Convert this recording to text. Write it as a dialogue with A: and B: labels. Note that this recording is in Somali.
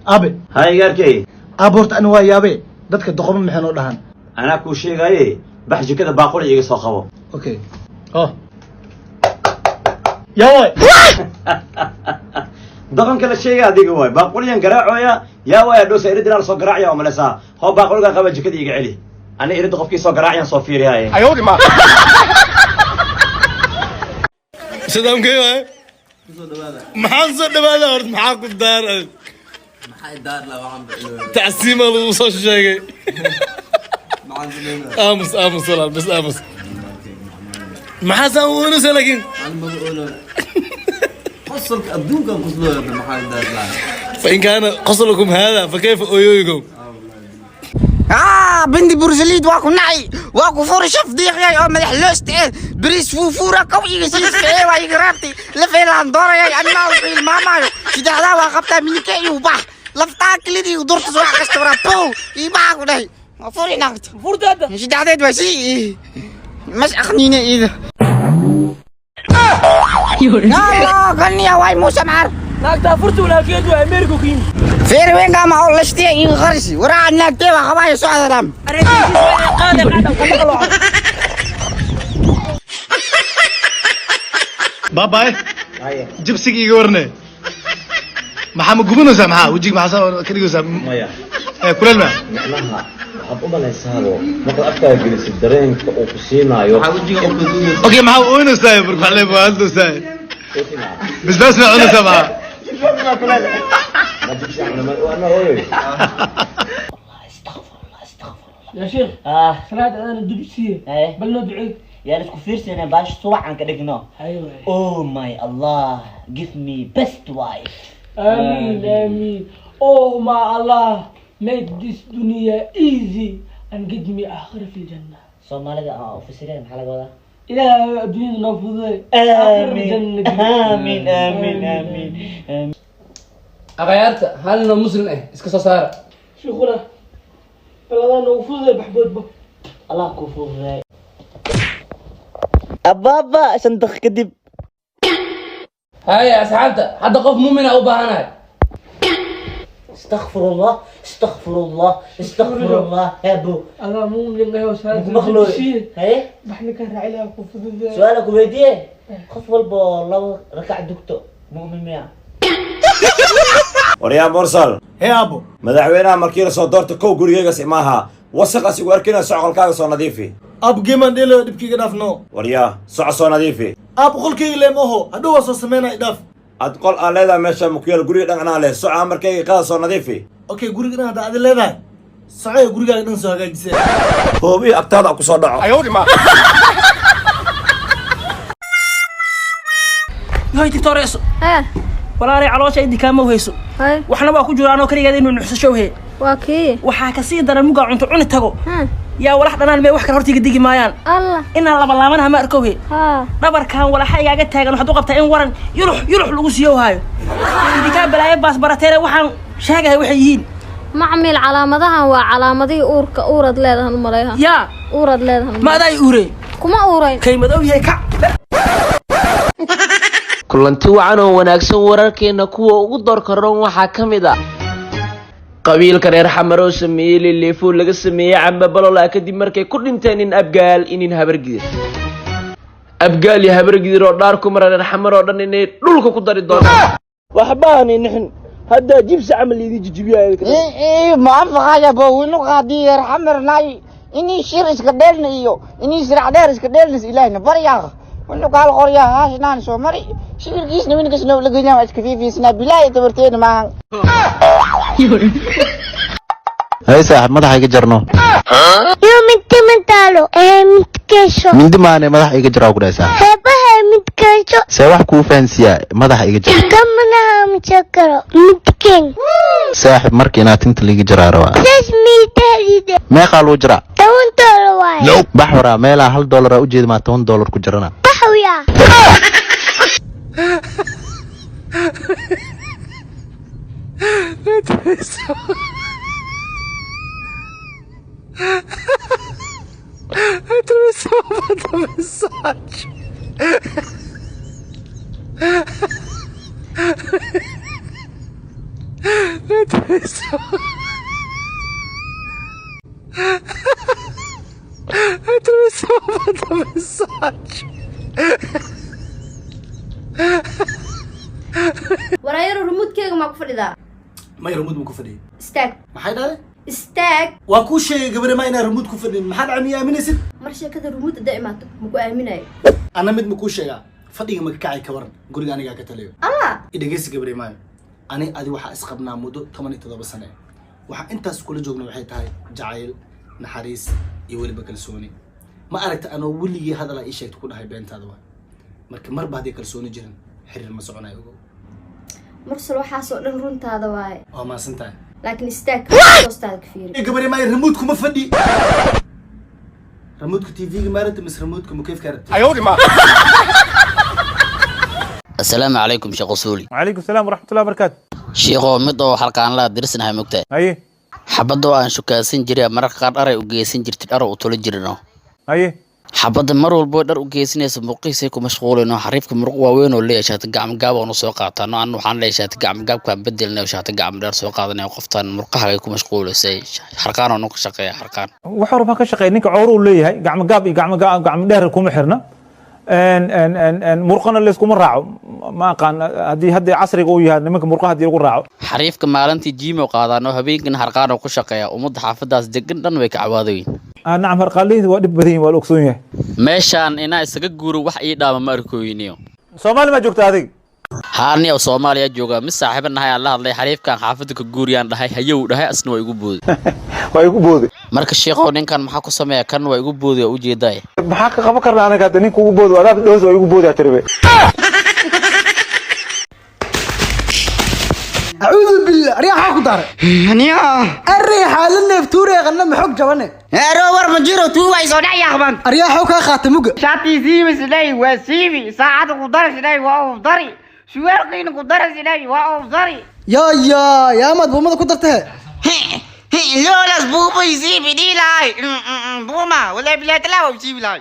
A: Aabe.
B: Hay gaarkey.
A: Aabe, horta ani waa yaabe, dadka doqomo maxay noo dhahan?
B: Anaa kuu sheegaaye, bax jikada, baaquli iga soo qabo.
A: Okay, oh, yaa waay?
B: Dhaqanka la sheegay adiga waay. Baaquliyan garaacooya, yaa waay? Adhowsa iridinaa lasoo garaacaya oo maleysaa. Hoo, baaquligan qaba, jikada iga celi. Ani irida qofkii soo garaacayaan soo fiirihaye.
C: Sadaamkee waay? Maxaan soo dhawaada horta? Maxaa ku daaray? Tacsiima lagu soo sheegay. Aamus, aamus walaal, bas aamus. Maxaa saan u oynaysaa laakiin?
D: Qosolka adduunkan qoslooya, maxaa daarlaa?
C: فإن كان قصلكم هذا فكيف أيوكم؟
E: Ah, bindi bursaliid waa ku nacay, waa ku furi shaf diiqyay oo madax loosta eh, bariis fuufuura kow iga siiskee, waa iga raabtay lafeelaan doorayay. Anaa wuxuu ilmaamaayo saddexdaa waa qabtaa minike iyo bax laftaa kelidii durtas wax kasta waraa pow iyo baxa ku dhahay waa furi naagta
F: furtaada.
E: Saddexdeed waa sii mas aqniine iida. Allah ganiya waay muuse maar.
F: Naagtaa furta walaalkeed waa Ameerika ku yimid.
E: Feer weynkaa ma oo lashtiya iyo qarsi waraa naagtee waa qabaayo socdadaam.
F: Qaade qaada kuma qalooco.
A: Baabay, jibsiga iga warne. Maxaa ma gubinaysaa? Maxaa wejiga maxaa saa ka dhigaysaa?
B: Maya.
A: Ee kuleel ma?
B: Micnaha waxaad u malaysaabo markaad afkaaga gelisid dareenka uu ku siinaayo.
A: Okay, maxaa oynaysaa marka? Waxaa leeyahay hadlaysaa basbaas ma cunaysaa? Maxaa?
B: Ma jibsi ana hooyoy.
F: Ya sheekh.
G: Ah.
F: Salaad adana dugsiye.
G: Eh.
F: Bal noo duceey.
G: Yaan isku fiirsana, baash subaxan ka dhigno.
F: Aywa.
G: Oh my Allah, give me best wife.
F: Amiin, amiin. Oh my Allah, make this dunya easy and get me akhira fi janna.
G: Soomaalida aan ofisireen maxaa laga wadaa?
F: Ilaahay adduunyada noo fududay.
G: Amiin, amiin, amiin, amiin.
H: Akhyaarta, hal nin oo muslim ah iska soo saara.
F: Sheikhuna, bal adaa noogu fududay baxboodba.
G: Allah ku fududay ababa 5 daqiiqo kadib.
H: Haya asxaabta, hadda qof muumina u baahanahay.
G: Istakfirullah, istakfirullah, istakfirullah abo.
F: Adaa muumin ah oo salaad
G: maqlooy
F: dugsiye.
G: Haye.
F: Bax ninkaan raaci, ilaahay ku fududay.
G: Su-aala ku weydiiye, qof walba oo laba rakac dugto mu'min miya?
B: Waryaa Mursal.
A: Hee aabo.
B: Madaxweynaha markii la soo doorta kow gurigeygas imaaha wasaqaas igu arkina. Soqolkaaga soo nadiifi.
A: Aabo, geemaan dheelayo, dhibkayga dhaaf no.
B: Waryaa, soco, soo nadiifi.
A: Aabo, qolkayga leema oho, hadhow waa soo sameynaa, idhaaf.
B: Ad qol aan leedahay meesha maku yaal, guriga dhan anaa leh. Soco, amarkayga qaada, soo nadiifi.
A: Okay, guriga dhan haddaa adi leedahay, socoy, gurigaaga dhan soo hagaajisee.
B: Hoobihi agtaada ku soo dhaco.
F: Yoy tictoreso.
I: Eh.
F: Walaalay, caloosha idin kaama hayso.
I: Hay.
F: Waxna waa ku jira anoo kaligeed inuu nuxsasho he.
I: Waa kii.
F: Waxaa ka sii daran mugaa cunto cuni tago.
I: Ha.
F: Yaa walax dhanaan mee, wax kale hortiga digi maayaan.
I: Allah.
F: Inaan labalaabanha ma arko he.
I: Ha.
F: Dhabarkan walaxa igaaga taagan waxaad u qabtaa in waran yulux yulux lagu siiyo haayo. Idinkaa balaayo baas barateene, waxaan sheegahay waxay yihiin.
I: Macmil, calaamadahan waa calaamadihii uurka, uurad leedahan u maleeha.
F: Yaa.
I: Uurad leedahan.
F: Ma adaa i uurey?
I: Kuma uurayn.
F: Kay madow yahay kac.
J: Kulanti wacan oo wanaagsan. Wararkeena kuwa ugu doorka roon waxaa ka mid ah qabiilka reer Xamar oo sameeyey leleefo laga sameeyey camba balola kadib markay ku dhinteen nin Abgaal inin Habargidir. Abgaal iyo Habargidir oo dhaar ku mara reer Xamar oo dhan inay dhulka ku dari doonaan.
F: Waxbaani nixin haddaa jibsi camal idin jijibiyaa.
E: Muafaqaya bo winu qaadi xamarnay inii shir iska dheelna iyo inii sirac dheer iska dheelnas. Ilaahna baryaa winu kaal qoryaa haashnaan soo mari shirkiisna winkasna lagenya waa iska fiifiisnaa bilaahi tabarteena maahan.
K: Hay saaxib, madaxa iga jarno.
L: Yo mindi madaalo ee midkeesho.
K: Mindi maane, madaxa iga jaraa ku dhahay saaxib.
L: Heebaha midkeesho.
K: See wax kuu fahansiiyaa? Madaxa iga jar.
L: Kamanaha mjakaro midkeen.
K: Saaxib, marka inaad tinta liiga jaraa rabaa.
L: Saas miitaadide.
K: Meeqaa lagu jaraa?
L: $10 waaye.
K: Bax waraa, meelaa $1 ujeeda maa $10 ku jarana?
L: Baxwiya.
M: Atravessou a mensagem.
I: Waraayaro, remote-keyga maa ku fadhidaa?
A: May, remote ma ku fadhiyay.
I: Istaag.
A: Maxay dhahday?
I: Istaag.
A: Waa kuu sheegay, gabadha, ma inaa remote ku fadhin. Maxaa dhacay? Miya aaminaysid?
I: Mar sheekada remote haddaa imaato, ma ku aaminayo.
A: Anna mid ma kuu sheegaa? Fadhiga ma ka kacay? Ka waran guriga anigaa ka taliyo.
I: Allah.
A: Idhegeysi, gabadhe maayo, ani adi waxaa isqabnaa muddo 17 sane. Waxaa intaas kula joogna waxay tahay jacayl, naxariis iyo weliba kalsooni. Ma aragta anoo weligii hadalaa ii sheegta ku dhahay beentaada waa? Marka marba hadday kalsooni jirin, xiriir ma soconayo, ogow.
I: Mursal, waxaasoo dhan runtaada waaye.
A: Waa mahadsan tahay.
I: Laakiin istaag, hoostaada ka fiiri.
A: Gabadhe maayo, remote kuma fadhi. Remote-ka TV-ga maaragta mise remote-ka mukeyfka rabta?
N: Asalaamu calaykum, sheekh Usuuli.
O: وعليكم السلام ورحمة الله وبركاته.
N: Shiikhoo, mid oo xalqaanlaa dirsanahay, mogtahay?
O: Haye.
N: Xabadoo aan shukaasan jiray, mararka qaar dharay u geysan jirtay, dhar u tolo jirino.
O: Haye.
N: Xabadda mar walbo dhar u geysanaysa, muruqiisay ku mashquulino. Xariifka muruq waaweyn oo leeyahay, shaati gacmo gaab oonu soo qaataano. An waxaan leeyahay shaati gacmo gaabkaan bedelnay oo shaati gacmo dheer soo qaadanay. Qoftaan murqaha ay ku mashquulisay, xarqaan oonu ka shaqeeya, xarqaan.
O: Wax hore baan ka shaqeeyay. Ninka cowro uu leeyahay, gacmo gaab iyo gacmo gaab gacmo dheer kuma xirna, en murqana layskuma raaco. Ma aqaan haddii hadda casriga uu yahay nimanka murqaha haddii lagu raaco.
N: Xariifka maalintii jiimo qaadaano, habeenkina xarqaan oo ku shaqeeya. Ummadda xaafadaas degan dhan way ka cawaadayin.
O: Ah, nacam, harqaanleyda waa dhib badan yihin, waa la ogsoon yahay.
N: Meeshaan inaa isaga guuro wax ii dhaama ma arkooyiniyo.
O: Soomaali maa joogta adig?
N: Haa, ni oo Soomaaliya jooga. Mid saaxiiba nahay aan la hadlay, xariifkan xaafadda ka guuriyaan dhahay. Hayow dhahay, asna waa igu booday.
O: Waa igu booday.
N: Marka sheekhow, ninkan maxaa ku sameeya? Kan waa igu booday, waa ujeedaay.
O: Maxaa ka qaban karnaa anaga hadda ninka ugu boodo? Adaab dhoos waa igu boodaa tiribe.
M: أعوذ بالله، ريحة ku daray الريحة la neeftuurey qanna ma xog jabane.
E: Ero, war ma jiro, tuu way soo dhac yaaqban.
M: Aryaxow kaa qaata muga.
E: Shaati siibi sidhay waa siibi, saacada ku dar sidhay waa uu dari, suwaalkiina ku dar sidhay waa uu dari.
M: Yaa yaa yaamaad buumada ku dartahe.
E: Loolas buuba isiibi dhiilahay buuma walaa bilaa talaa waa isiibi lahay.